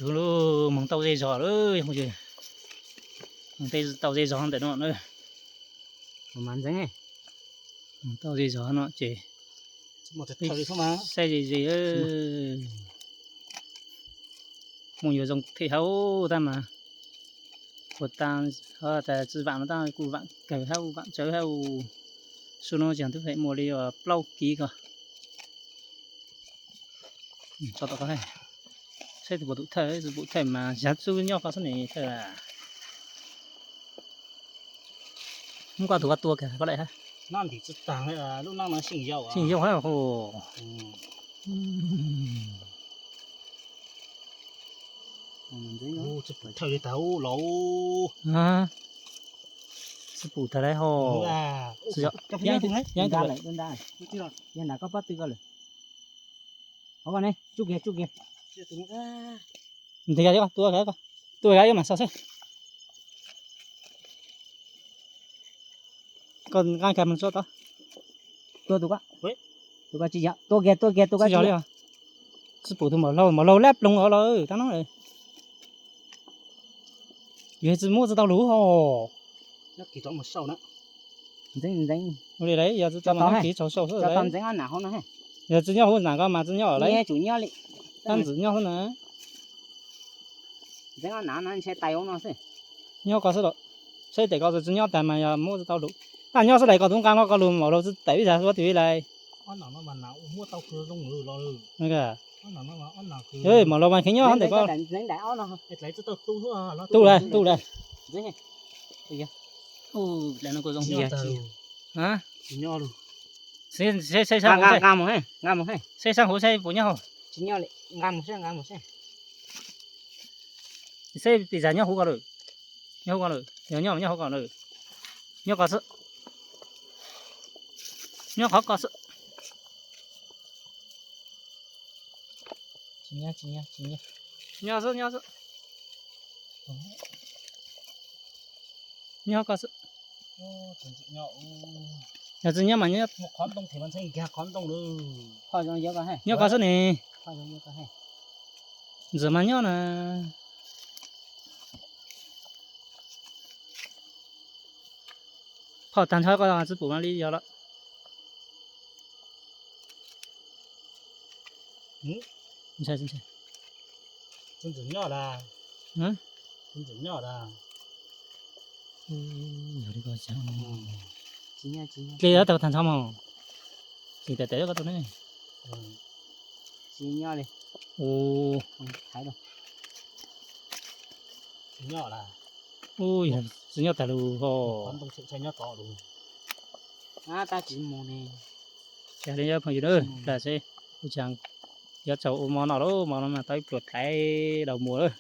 Tus lub moog tau zej zog lawm, moog tau zej zog ntawm no na. Moog tau zej zog no ces saib ze ze, moog yuav zoo them hauv tab mas, kuv tas tsi vaam no tab kuj vaam kawg hab, vaam tsawv hab. Sub no tseem twb feem muaj li plaub kiv ko. Tso tom ko, saib tus puas tum thawj, tus puas thawj mas yog txuj nyob ko xwb ne thawj. Muab koj tus koj tua kiag koj lawm hab. Ntim tsi taag, lub nab no seej yau hab. Tsi pum thawj li tag ub los. Tsi pum tag lawm hos. Yog nram koj pob tw ko lawm. Hov ko ne, tsuj kiag, tsuj kiag. Nteg yog tua, tua ib mas xauj xwb. Koj nqaij kag mus tso tod. Tua tus ko, tus ko tsis yog, tua kiag, tua kiag, tua ko tsis yog li. Tsi pum tus maum laug, maum laug lab ploog os los tab no. Yog tsi muab tsi tau lug hos. Ua li lawm, yog tsi tau mas nyob kiv tsaus sau xwb. Yog tsi nyob huv nam ko mas tsi nyob lawm. Tab ntxwv nyob xwb na. Nyob ko xwb los, saib tes ko tsi nyob tag mas yog muab tsi tau lug. Tab nyob xwb lawm, koj tus nqaa no koj lug maum laug tsi tawm ib zag suav twg lawm. Maum laug mas kheev nyob ntawm ko. Tu lawm, tu lawm. Saib saab huv saib puas nyob hauv. Saib pis zag nyob huv ko lawm. Nyob huv ko lawm, yog nyob nyob huv ko lawm. Nyob ko xwb. Nyob qhov ko xwb. Nyob xwb, nyob xwb. Nyob ko xwb. Yog tsi nyob mas nyob, nyob ko xwb ne. Ntxim mas nyob na. Phom tag nrho ko tsi pum mas li yog lawm. Dle tau tag nrho mog. Tsis tas tes ko tus ne. Tsis nyob tas lug hos. Tab sis li yog phooj ywg na, seb kuv tsaa yuav tsaug ua mov noj lauj, mov no mas tau ib pluag dlaiv daug muag lawm.